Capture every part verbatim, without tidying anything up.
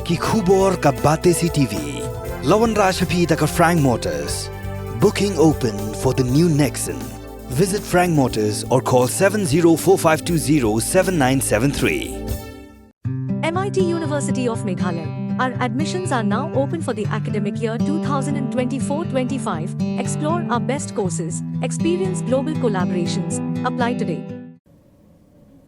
Ki khubor ka Batesi T V. La wanrah sha phi da ka Frank Motors. Booking open for the new Nexon. Visit Frank Motors or call seven zero four five two zero seven nine seven three. M I T University of Meghalaya. Our admissions are now open for the academic year twenty twenty-four twenty-five. Explore our best courses, experience global collaborations. Apply today.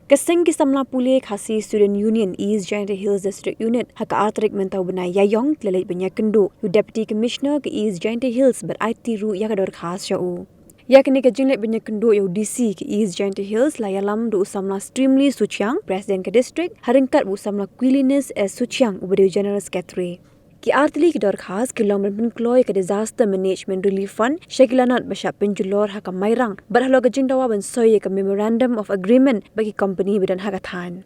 Ka seng ki samla pule Khasi Student Union East Jaintia Hills District Unit ha ka ar tarik mynta u bnai Ïaïong ki la leit ban ïakynduh ïa u Deputy Commissioner ka East Jaintia Hills bad aiti ruh ïa ka dorkhas sha u. Ïa kane ka jingleit ban ïakynduh ïa u D C ka East Jaintia Hills la ïalam da u samla Streamly Suchiang, President ka District, ha ryngkat bad u samla Quilinus S Suchiang uba dei u General Secretary. Ki ar tylli ki dorkhas ki long ban pynkloi ïa ka Disaster Management Relief Fund sha ki lanot ba shah pynjulor ha ka Mairang bad halor ka jingdawa ban soi ïa ka Memorandum of Agreement bad ki company ba don ha ka thaiñ.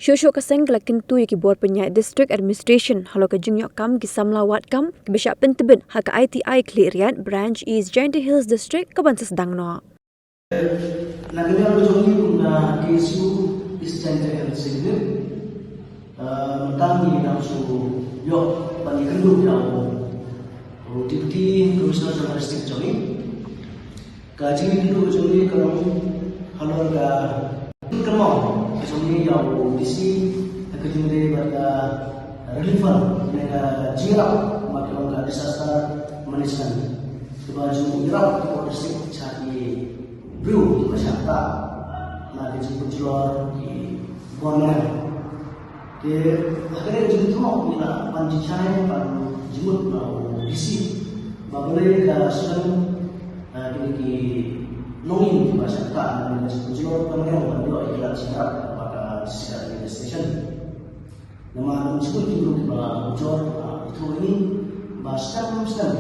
Shuh shuh ka seng ka la kyntu ïa ki bor pynïaid District Administration halor ka jingïoh kam ki samla wad kam kiba shah pyntbit ha ka I T I Khliehriat Branch East Jaintia Hills District ka ban sa sdang noh. Na ka liang jong ngi kum ka K S U East Jaintia Hills Executive, eh, mynta ngi dang shu ïoh ban ïakynduh ïa u Deputy Commissioner jong ka district jong ngi. Ka jingïakynduh jong ngi ka long halor ka jingkynmaw ka jong ngi ïa u D C ha ka jingïadei bad ka relief fund ne ka jingïarap ba ki ong ka disaster management. Kaba ju ïarap ka district sha ki briew kiba shah ktah na ka jingpynjulor ki bor mareh. Te ha kane ka jingthoh ngi la pan jingshai pan jingmut na u D C ba balei ka sdang, eh, kine ki longïing kiba shah ktah na ka jingpynjulor ka mareh ban ïoh ïa ki lad jingïarap ba ka district administration. Namar ym sngewthuh ki briew kiba ujor, ah, ïathuh ïa ngi ba sdang sdang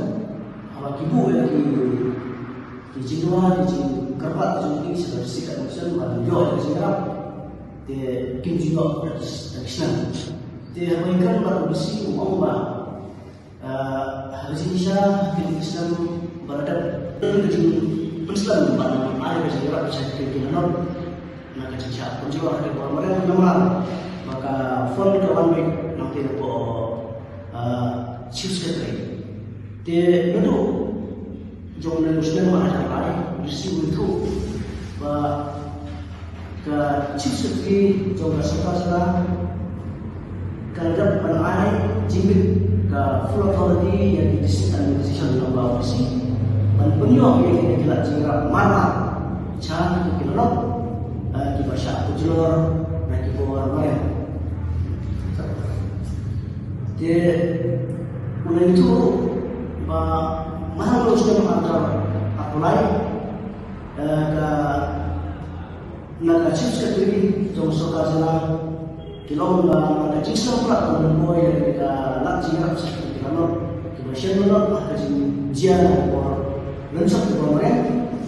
haba ki buh ïa ki, ki jingdawa, ki jingkyrpad jong ki sha ka district administration ban ïoh ïa ki jingïarap, te kim ju ïoh da ki, da ki sdang. Te haba ïakren bad u D C u ong ba, ah, ha ka jingshisha ki sdang ba la dep ka jingpynslem ban ai ka jingïarap sha ki, ki lanot. Na ka jingshah pynjulor ha ki bor mareh namar ba ka fund ka wan beit nangta na ka, ah, Chief Secretary. Te naduh jong une u snem ar hajar lai, u D C u ïathuh ba ka Chief Secretary jong ka sorkar jylla ka la dep ban ai jingbit ka full authority ïa ki district administration lyngba u D C ban pynïoh ïa ki lad jingïarap marmar sha kito ki lanot, eh, kiba shah pynjulor na ki bor mareh. Te u la ïathuh ruh ba man ha u snem ar hajar arphew lai, eh, ka na ka Chief Secretary jong sorkar jylla ki la ong ba na ka jingslem palat ban pynbor ïa ka lad jingïarap sha ki lanot kiba shen lanot ha ka jingjia na ka por lynshop ki bor mareh,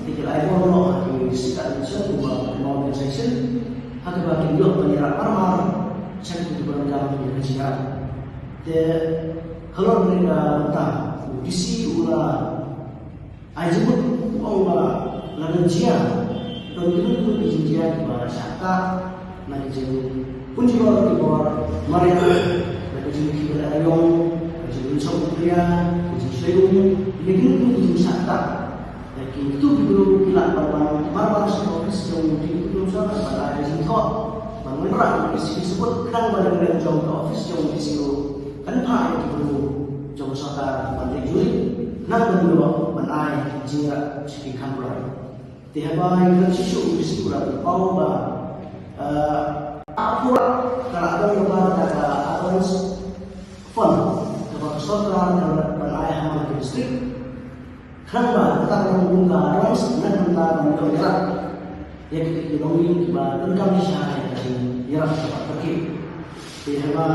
te ki la ai bor noh ha ki district administration kumba ka organization ha kaba kin ïoh ban ïarap marmar sha kito kiba donkam ïa ka jingïarap. Te halor kane ka bynta u D C u la ai jingmut u ong ba la don jia, don kino kino ki jingjia kiba shah ktah na ka jingpynjulor ki bor mareh, na ka jingkhih ïa la ïong, ka jinglynshop u plia, ka jingshlei um, ne kino kino ki jingshah ktah. Ïa kito ki briew ki lah ban wan marmar sha ka office jong u Deputy Commissioner ban ai jingthoh ban wanrah ïa ki sabut khnang ba la ka liang jong ka office jong u D C kan phah ïa ki briew jong ka sorkar ban leit juh khnang ban ïoh ban ai jingïarap sha ki kham pynroi. Te haba ïakren shuh shuh u D C u la pynpaw ba, eh, ka por ka la don lypa kata ka advance fund kaba ka sorkar ka la ban ai ha man la ki district. Khnang ba kata ka long kum ka advance na ka bynta ban ïoh ïarap ïa kito ki longïing kiba donkam shisha ïa ka jingïarap kaba kyrkieh. Te haba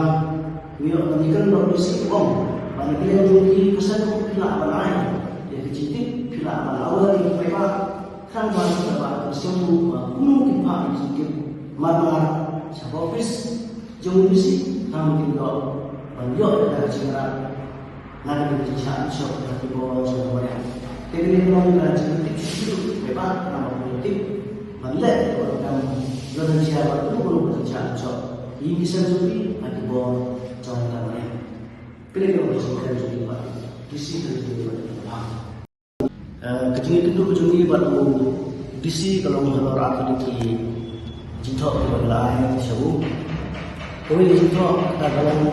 ngi ïoh ban ïakren bad u D C u ong ba na ka liang jong ki ka seng ruh phi lah ban ai ïa ka jingtip, phi lah ban aware ïa ki paidbah. Khnang ba ki paidbah kin sngewthuh ba kumno kin phah ïa ki jingtip marmar sha ka office jong u D C khnang ba kin ïoh ban ïoh ïa ka jingïarap na ka liang jingshah jingshoh ïa ki bor jong ka mariang. Te kane ka long ka jingtip shuh shuh ïa ki paidbah namar ba ki tip ban leh ïa ka kam jong ka jingshah bad kumno kumno ka jingshah jingshoh ïa ki seng jong ki ha ki bor jong Kane ka long ka jingkren jong ngi bad D C, kane ka jingkren jong ngi bad, eh, ka jingïakynduh jong ngi bad u D C ka long halor ar tylli ki jingthoh kiba la ai sha u. Kawei ka jingthoh ka long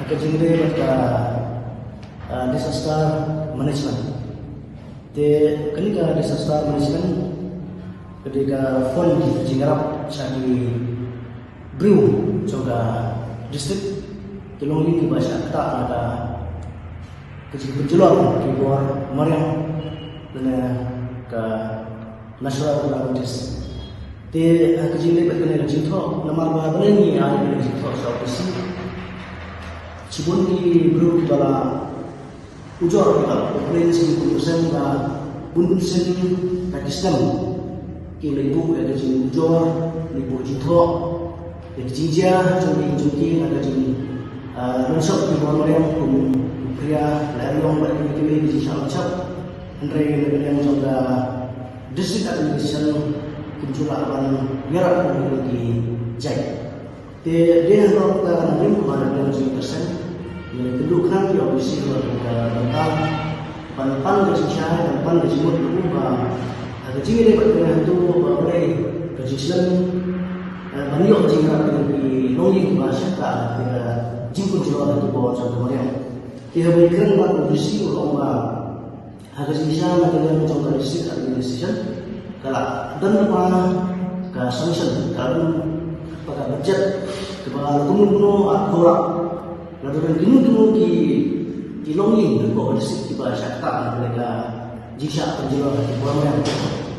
ka jingïadei bad ka, eh, disaster management. Te kane ka disaster management ka dei ka fund jingïarap sha ki briew jong ka district, ki longïing kiba shah ktah na ka, ka jingpynjulor ki bor mariang lane ka natural calamities. Te ha ka jingïadei bad kane ka jingthoh, namar ba balei ngi ai kane ka jingthoh sha office, shibun ki briew kiba la ujor, kiba la complain sha ki bun sien ba bun bun sien na ki snem ki la buh ïa ka jingujor, la buh jingthoh ïa ka jingjia jong ki, jong ki na ka jing, ah, lynshop ki bor mariang kum u phria, la eriong bad kiwei kiwei ki jingshah lynshop. Hynrei na ka liang jong ka district administration kim ju lah ban ïarap ïa ki jait. Te dei halor kata ka nongrim kaba na ka liang jong ngi ka seng, ngi la kynduh khnang ïa u D C halor kata ka bynta ban pan ka jingshai, ban pan ka jingmut na u ba ha ka jingïadei bad kane hato ba balei ka jingslem, eh, ban ïoh ka jingïarap ïa ki longïing kiba shah ktah na ka jingpynjulor ha ki bor jong ka mariang. Te haba ngi kren bad u D C u la ong ba ha ka jingshisha na ka liang jong ka district administration ka la don lypa ka sanction, ka la don lypa ka budget kaba la kumno kumno arphew lak. La don kino kino ki, ki longïing hapoh ka district kiba shah ktah na ka jingshah pynjulor ha ki bor mariang.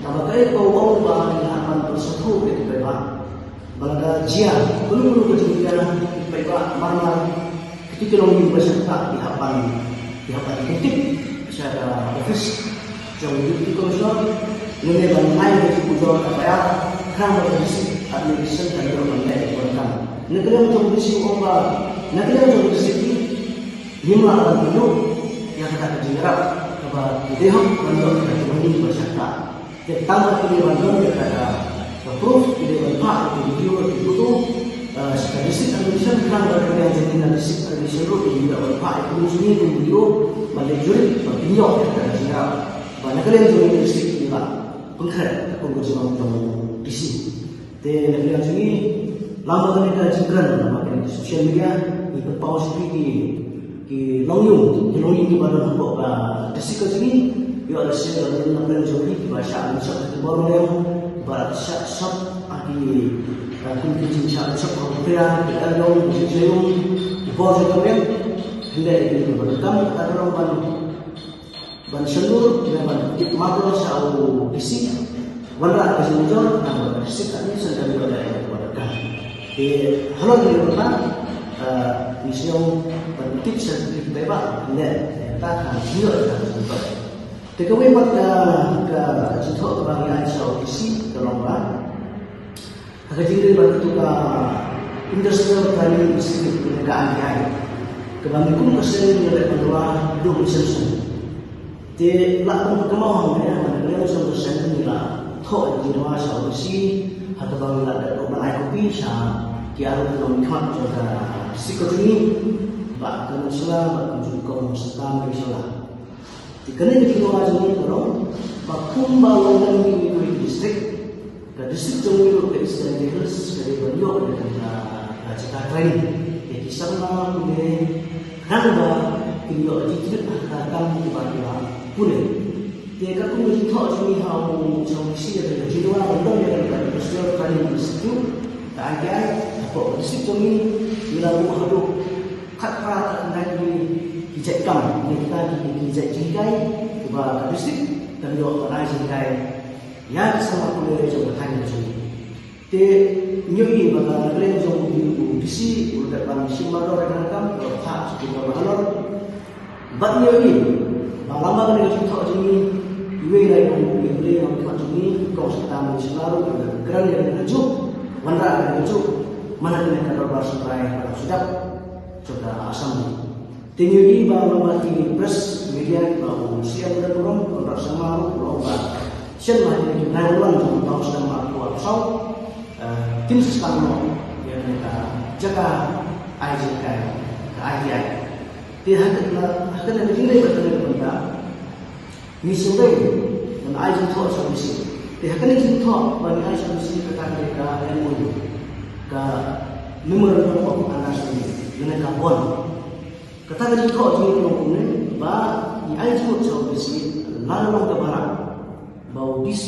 Tangba kaei kaba u ong ba ngi hap ban pynsngewthuh ïa ki paidbah ba lada jia kano kano ka jingïa ki paidbah mar mar, kito ki longïing ba shah ktah ki hap ban, ki hap ban pyntip sha ka office jong u Deputy Commissioner, lane ban ai ka jingujor kaba ïar khnang ba ka district administration kan ïoh ban leh kaba donkam. Na ka liang jong u D C u ong ba na ka liang jong ka district ngim lah ban pynduh ïa kata ka jingïarap kaba ki dei hok ban ïoh ïa ki longïing ba shah ktah. Te tang ba ki dei ban don ïa ka, ka proof, ki dei ban phah ïa ki video, ki photo, eh, sha ka district administration khnang ba ka liang jong ngi na district administration ruh kin ïoh ban phah ïa ki video, ban leit jurit, ban pynïoh ïa ka jingïarap ba na ka liang jong ngi district ngi la pynkhreh kum ka jinglong jong u D C. Te na ka liang jong ngi, lang ba kane ka jingkren, lang ba kane ka social media, ngi pynpaw sha phi ki, ki longïing, ki longïing kiba don hapoh ka district ka jong ngi, ïoh lehse la don na pdeng jong ki kiba shah lynshop ha ki bor mariang, kiba shah shop ha ki, ah, kum ki jingshah lynshop ha u phria, ki eriong, ki jingshah ïung, ki bor jong ka mariang. Hynrei kine kiba donkam ka dei ban ban shondur, kine ban tip marwei sha u D C, wanrah ka jingujor, namar ka district administration kan ïoh da ïa ka ba donkam. Te halor kane ka bynta, eh, ngi sngew ban tip sha ki paidbah, ne, ta kan ïoh da ka jingujor. Te kawei pat ka, ka jingthoh kaba ngi ai sha u D C ka long ba ha ka jingïadei bad katu ka Industrial Training Institute, ka I T I, kaba ngi kum ka seng ngi la leh ban dawa haduh mynshwa. Te lah ban kynmaw hangne, ha ka liang jong ka seng ngi la thoh ïa ka jingdawa sha u D C ha kaba ngi la dep ban ai kopi sha ki arngut nongmihkhmat jong ka district ka jong ngi, Bah Kyrmen Shylla bad kumjuh Kong Satam Shylla. Te kane ka jingdawa jong ngi ka long ba kumba long lem ïa kiwei kiwei ki district, ka district jong ngi ruh ka East Jaintia Hills ka dei ban ïoh ïa kane ka, ka jaka training ïa ki samla pule, khnang ba kin ïoh jingkit ha ka kam kiba ki la pule. Te ka kum ka jingthoh jong ngi ha u, jong ngi sha ka jingdawa ban don ïa kane ka Industrial Training Institute, ka I T I, hapoh ka district jong ngi, ngi la buh haduh khatphra, khatkhyndai ki, ki jait kam, ne kita ki, ki jait jinghikai kiba ka district kan ïoh ban ai jinghikai ïa ki samla pule jong ka thaiñ ka jong ngi. Te ngi ïohi ba na ka liang jong u D C u la dep ban shim mardor ïa kane ka kam, u la phah sha ki dkhot ba halor. Bad ngi ïohi ba lada kane ka jingthoh jong ngi, iwei na i nongïalam jong ngi, Kong Satam Shylla ruh u la kren ïa kane kajuh, wanrah ïa kane kajuh man la kane ka dorbar sutrai ba la shu dep jong ka Assembly. Te ngi ïohi ba lada ki press media ba u C M Ronghang, Conrad Sangma ruh u la ong ba shen ma ki nine one one jong ka snem arphew arphew saw, eh, kin sa sdang noh ïa kane ka jaka Ai jinghikai ka I T I. Te ha kane, ha kane ka jingleh kane ka bynta ngi sngewbha ban ai jingthoh sha U D C. Te ha kane ka jingthoh ba ngi ai sha U D C kata ka dei ka M O U, ka Memorandum of Understanding lane ka bond. Kata ka jingthoh jong ngi ka long kumne ba ngi ai jingmut sha U D C lada long kaba lah ba U D C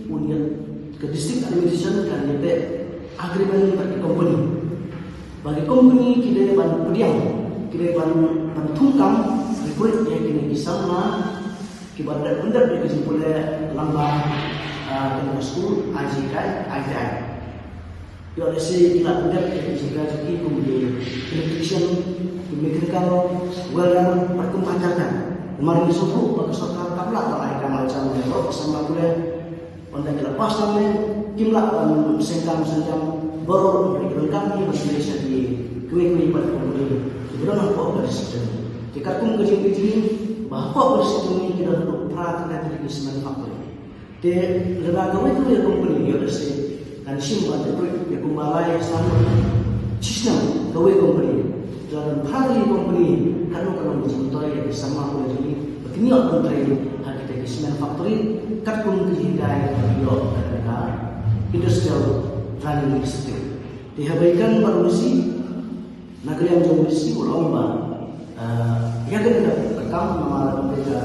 un ïa, ka district administration kan ïateh agreement bad ki company. Ba ki company ki dei ban pdiang, ki dei ban, ban thungkam recruit ïa kine ki samla kiba dep pyndep ïa ka jingpule lyngba, ah, kane ka skul, ai jinghikai, I T I. Ïoh lehse ki la pyndep ïa ka jinghikai jong ki kum ki electrician, ki mechanical, welder, bad kumta ter ter. Namar ngi sngewthuh ba ka sorkar kam lah ban ai kam ai jam ïa baroh ki samla pule. Ynda ki la pass tang ne, kim lah ban sengkang sengkang baroh ki donkam ki ban pule sha ki kiwei kiwei pat ki company kiba don hapoh ka district. Te katkum ka jingpyntip ba hapoh ka district ki don haduh phra tylli tylli ki cement factory. Te lada kawei kawei ka company, ïoh lehse kan shim ban recruit ïa kumba lai san shisnem kawei company. Te lada phra tylli company, katno ka long ka jingmyntoi ïa ki samla pule jong ngi ba kin ïoh ban trei ha kita ki cement factory, katkum ka jinghikai kaba ïoh kata ka Industrial Training Institute. Te haba ïakren bad U D C, na ka liang jong U D C u la ong ba, ah, ïa kane ka kam namar ba ka,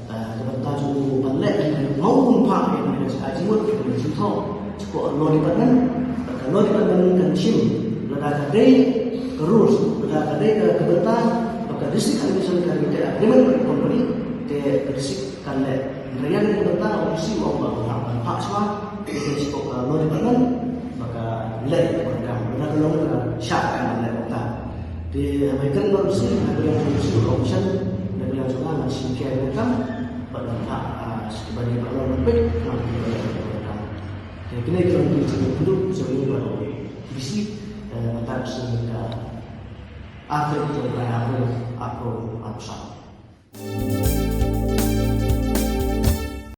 ah, ka bynta jong u ban leh ïa kane, ma u pynphah ïa kane ka jingmut, ïa kane ka jingthoh sha ka Law Department. Bad ka Law Department kan shim lada ka dei ka rules, lada ka dei ka, ka bynta ba ka district administration kan ïateh agreement bad ka company, te ka district kan leh. Hynrei ïa kane ka bynta U D C u ong ba ka, ka phah shuwa, te ka shu ka Law Department ba ka leh ïa ka kam. Lada ka long ka shah kan leh ïa ka. Te haba ïakren bad U D C, na ka liang jong U D C u ong shen, na ka liang jong nga ngan shim khia ïa ka kam bad ngan phah, ah, sha ki bynta ba long ban peit, ngan peit ïa ka kam. Te kine ki long ki jingkynduh jong ngi bad U D C, eh, mynta ka sngi ka ar tarik jong u bnai April, April, April.